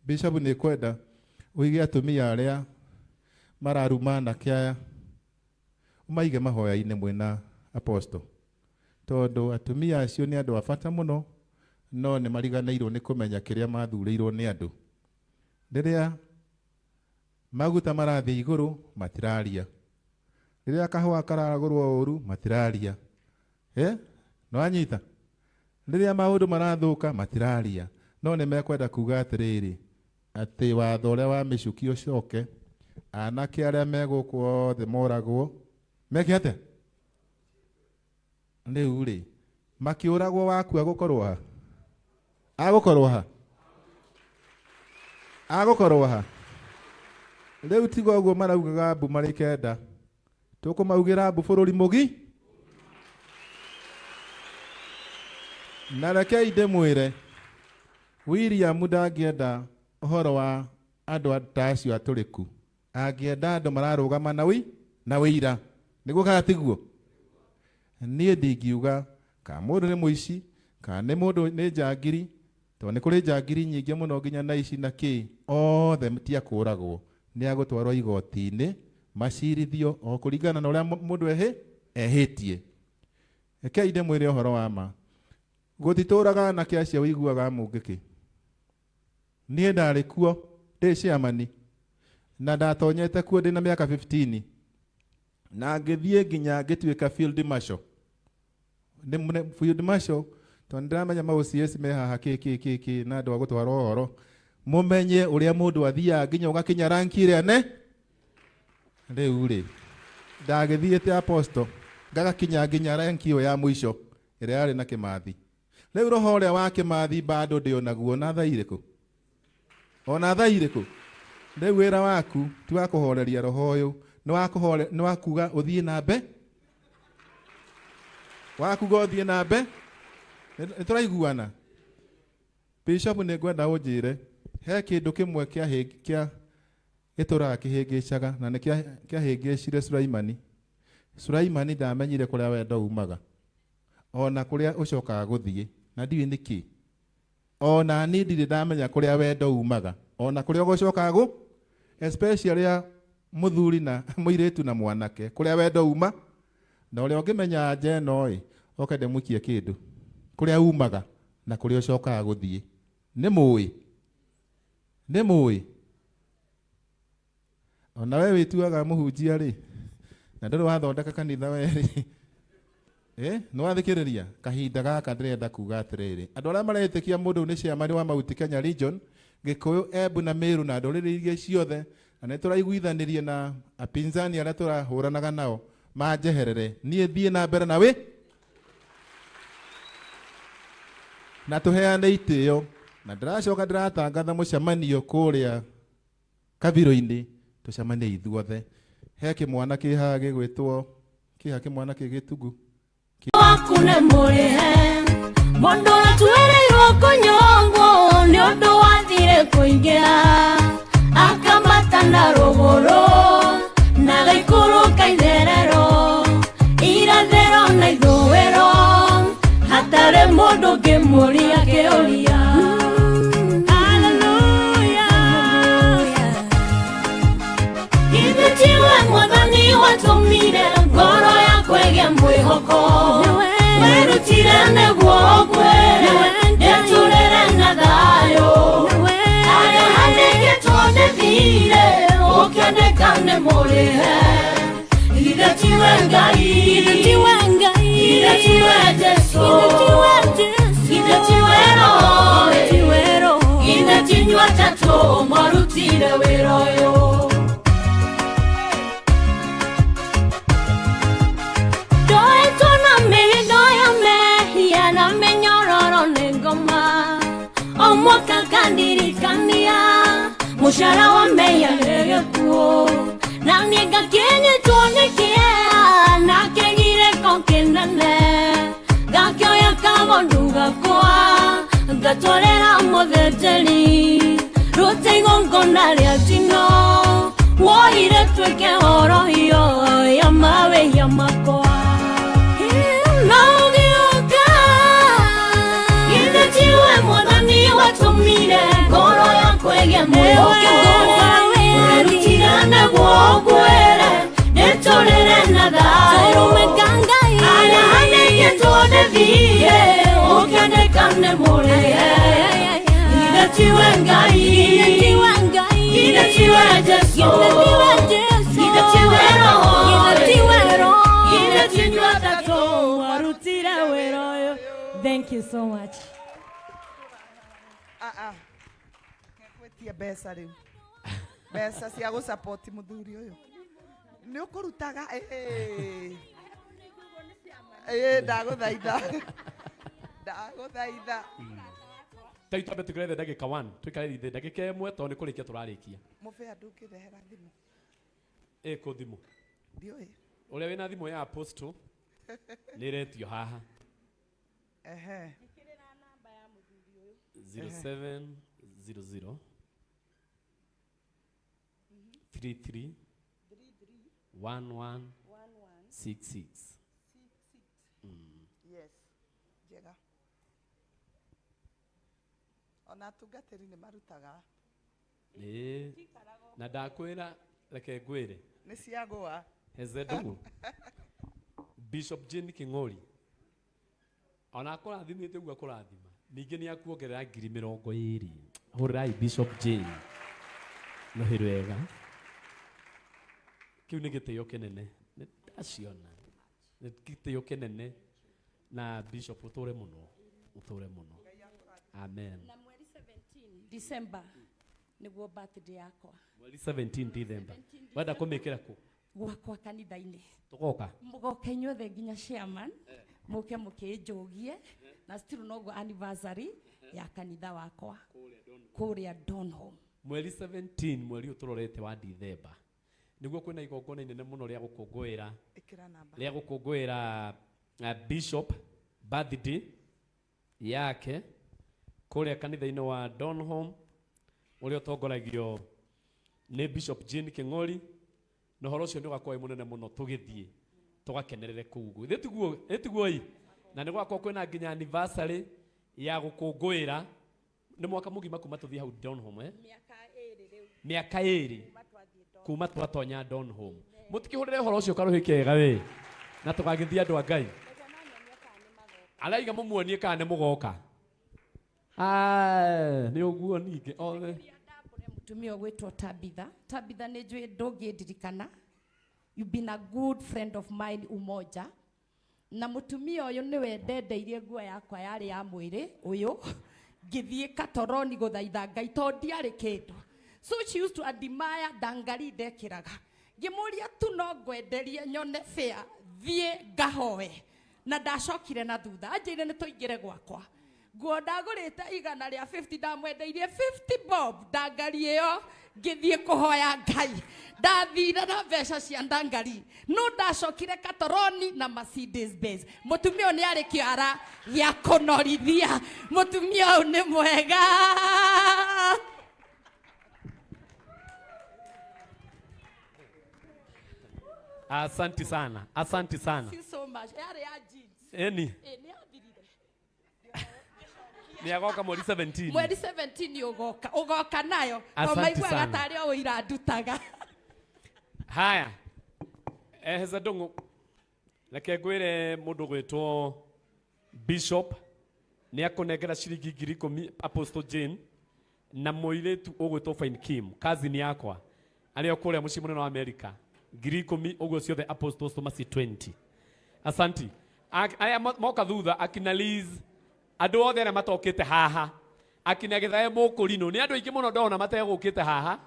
Bishop nĩ kwenda ũige atumia arĩa mararuma anake aya ũmaige mahoya-inĩ mwĩna apostle, tondũ atumia acio nĩ andũ a bata mũno, no nĩ mariganĩirwo nĩ kũmenya kĩrĩa mathurĩirwo nĩ andũ. Rĩrĩa maguta marathiĩ igũrũ matiraria, rĩrĩa kahũa karagũrwo ũru matiraria, eh? Nĩwanyita? Rĩrĩa maũndũ marathũka matiraria, no nĩ mekwenda kuga atĩrĩrĩ, atĩ watho ũrĩa wa mĩcuki ũcoke, anake arĩa me gũkũ othe moragwo, meke atĩa? Rĩu rĩ, makĩũragwo wakua gũkorwo ha? Agũkorwo ha? Agũkorwo ha? Rĩu tiga ũguo maraugaga mbu marĩ kenda, tũkũmaugĩra mbu bũrũri mũgi. Na rekei ndĩmwĩre, William ndangĩenda ũhoro wa andũ ta acio atũrĩku. Angĩenda andũ mararũgama na wi na wĩira. Nĩguo kana tiguo? Niĩ ndingiuga kana mũndũ nĩ mũici, kana nĩ mũndũ nĩ njangiri, tondũ nĩ kũrĩ njangiri nyingĩ mũno nginya na ici na kĩ, othe ti a kũragwo, nĩ a gũtwarwo igoti-inĩ, macirithio o kũringana na ũrĩa mũndũ ehĩtie. Rekei ndĩmwĩre ũhoro wa ma, gũtitũraga anake acio ũiguaga mũngĩkĩ. Niĩ ndarĩ kuo ndĩ chairman, na ndatonyete kuo ndĩna mĩaka 15, na ngĩthiĩ nginya ngĩtuĩka field marshal. Nĩ field marshal, tondũ nĩndĩramenya ma OCS me haha kĩ kĩ kĩ kĩ na andũ a gũtwara ũhoro, mũmenye ũrĩa mũndũ athiaga nginya ũgakinya ranki ĩrĩa ne. Rĩu rĩ, ndagĩthiĩte apostle, ngagakinya nginya ranki ĩyo ya mũico ĩrĩa yarĩ na Kĩmathi. Rĩu roho ũrĩa wa Kĩmathi bado ndĩ onaguo ona thaa irĩkũ? Ona thaa irĩkũ? Rĩu wĩra waku ti wa kũhoreria roho ũyũ, nĩ wa kũhore, nĩ wa kuga ũthiĩ na mbe. Wa kuga ũthiĩ na mbe. Nĩ tũraiguana? Bishop nĩ ngwenda ũnjĩre he kĩndũ kĩmwe kĩa kĩa gĩtũraga kĩhĩngĩcaga na nĩ kĩahĩngĩcire Sulaimani. Sulaimani ndamenyire kũrĩa wendo umaga ona kũrĩa ũcokaga gũthiĩ, na ndiũĩ nĩkĩ. Ona niĩ ndirĩ ndamenya kũrĩa wendo umaga ona kũrĩa ũgũcokaga gũ, especially ya mũthuri na mũirĩtu na mwanake, kũrĩa wendo uma na ũrĩa ũngĩmenya anja ĩno ĩ, oke ndĩmũikie kĩndũ, kũrĩa umaga na kũrĩa ũcokaga gũthiĩ. Nĩ mũĩ? Nĩ mũĩ? Ona we wĩtuaga mũhunjia rĩ, na ndũrĩ wathondeka kanitha we rĩ, nĩ wathikĩrĩria kahinda gaka ndĩrenda kuga atĩrĩrĩ, andũ arĩa maretĩkia mũndũ nĩ chairman wa Mount Kenya Region, Gĩkũyũ, Embu na Meru na ndũrĩrĩ ingĩ ciothe, na nĩ tũraiguithanĩrie na apinzani arĩa tũrahũranaga nao manjeherere, niĩ thiĩ na mbere na wĩ na tũheane itĩo, na ndĩracoka ndĩratangatha mũcemanio kũrĩa kabiro-inĩ, tũcemanie ithuothe. He kĩmwana kĩ haha gĩgwĩtwo kĩha kĩmwana kĩ gĩtugu waku nĩ mũrĩhe mũndũ atuĩrĩirwo kũnyongwo nĩ ũndũ wathire kũingĩha akamata na rũgũrũ na gaikũrũka itherero irathĩro na ithũĩro hatarĩ mũndũ ũngĩmũria kĩũria. Hallelujah. Ithe tiwe mwathani watũmire ngoro yakwa ĩgĩe mwĩhoko, werutire nĩguo ngwĩre ndĩtũrĩre na thayũ, harĩa handĩkĩtwo ndĩthire ũkĩandĩka nĩ mũrĩhe. Ithe tiwe Ngai, Ithe tiwe Jesũ, Ithe tiwe Roho, Ithe tinyua atatũ mwarutire wĩra ũyũ. Ndoetwo na mĩhĩndo ya mehia na mĩnyororo nĩ ngoma, o mwaka kandirikania mũcara wa mehia nĩ gĩkuũ, na niĩ ngakĩnyitwo nĩ kĩeha na kĩgirĩko kĩnene, ngakĩoya kagondu gakwa ngatwarĩra mũthĩnjĩri rute igongona rĩa njino, woire tuĩke horohio ya mawĩhia makwa. Na ũgĩũka, githĩ tiwe mwathani watũmire ngoro yakwa ĩgĩe thiĩ ũkĩandĩkane mũrĩhe. Githĩ tiwe Ngai, githĩ tiwe Jesũ, githĩ tiwe Roho, githĩ ti inyuĩ atatũ mwarutire wĩra ũyũ. Thank you so much. Ah, ah. Ngwĩtie mbeca rĩu, mbeca cia gũcapoti mũthuri ũyũ nĩ ũkũrutaga. Ĩĩ. Ĩĩ, ndagũthaitha, ndagũthaitha. Tai twambe tũikare thĩ ndagĩka 1, tũikare thĩ ndagĩka 1 tondũ nĩ kũrĩkia tũrarĩkia. Mũbĩa, ndũngĩrehera thimũ? Ĩ kũ thimũ? Ndiũĩ. Ũrĩa wĩna thimũ ya apostle nĩ ĩretio haha. Ehe. 0700 33 11 66. Yes, njega. Ona atungatĩri nĩ marutaga. Ĩĩ, na ndakwĩra, reke ngwĩre. Nĩ ciagũa. Heze ndugu Bishop Jane King'ori ona akũrathimĩte ũguo akũrathima, ningĩ nĩ akuongerera 20,000. Hũrĩrai Bishop Jane rũhĩ rwega. Kĩu nĩ gĩtĩo kĩnene. Nĩ ndaciona nĩ gĩtĩo kĩnene. Na Bishop, ũtũre mũno, ũtũre mũno, amen. Na mweri 17 December nĩguo birthday yakwa. Mweri 17 December, wenda kũmĩkĩra kũ? Gwakwa kanitha-inĩ. Tũgoka. Mũgoka inyuothe, nginya chairman, mũke mũkĩnjũgie. Na still noguo anniversary ya kanitha wakwa kũrĩa Donholm. Mweri 17, mweri ũyũ tũrorete wa Dithemba, nĩguo kwĩna igongona inene mũno rĩa gũkũngũĩra Ĩkĩra namba. rĩa gũkũngũĩra Bishop birthday yake kũrĩa kanitha-inĩ wa Donholm ũrĩa ũtongoragio nĩ Bishop Jane King'ori, na ũhoro ũcio nĩ ũgakorwo wĩ mũnene mũno, tũgĩthiĩ tũgakenerere kũu ũguo. Ĩ tiguo ĩ? Na nĩ gũgakorwo kwĩna nginya anniversary ya gũkũngũĩra, nĩ mwaka mũgima kuma tũthiĩ hau Donholm, eh? Mĩaka 2 rĩu. Mĩaka 2 kuma twatonya Donholm. Mũtikĩhũrĩre ũhoro ũcio karũhĩ kega we, na tũgagĩthiĩ andũ a Ngai araiga mũmuonie kana nĩ mũgoka. Ah, nĩ ũguo ningĩ othe. Mũtumia ũgwĩtwo Tabitha. Tabitha, nĩ njũĩ ndũngĩndirikana. You've been a good friend of mine umoja. Na mũtumia ũyũ nĩwe ndendeirie nguo yakwa yarĩ ya mwĩrĩ ũyũ, ngĩthiĩ katoroni gũthaitha Ngai tondũ ndiarĩ kĩndũ. So she used to admire ndangari ndekĩraga. Ngĩmũria tu no ngwenderie nyone fare thiĩ ngahoe, na ndacokire na thutha anjĩire nĩ tũingĩre gwakwa. Nguo ndagũrĩte 150, ndamwendeirie 50 bob ndangari ĩyo, ngĩthiĩ kũhoya Ngai. Ndathire na mbeca cia ndangari, no ndacokire katoroni na Mercedes Benz. Mũtumia ũyũ nĩ arĩ kĩara gĩa kũnorithia. Mũtumia ũyũ nĩ mwega. Asanti sana, asanti sana. Thank you so much. Yarĩ ya jeans. Eni. Ĩ, nĩ yathirire. Nĩ agoka mweri 17. Mweri 17 ũgoka, ũgoka nayo. Asante o maiguaga sana. Tarĩ o ũira ndutaga. Haya, eheza ndũng'ũ, reke ngwĩre mũndũ gwĩtwo Bishop nĩ akũnengera ciringi 10,000, Apostle Jane, na mũirĩtu ũgwĩtwo Fine Kim, cousin yakwa arĩa o kũrĩa mũciĩ mũnene wa America, 10,000. Ũguo ciothe apostles maci 20. Asanti. Arĩa moka thutha, akina Liz, andũ othe arĩa matokĩte haha, akina Gĩthae Mũkũrinũ, nĩ andũ aingĩ mũno ndona mategũkĩte haha.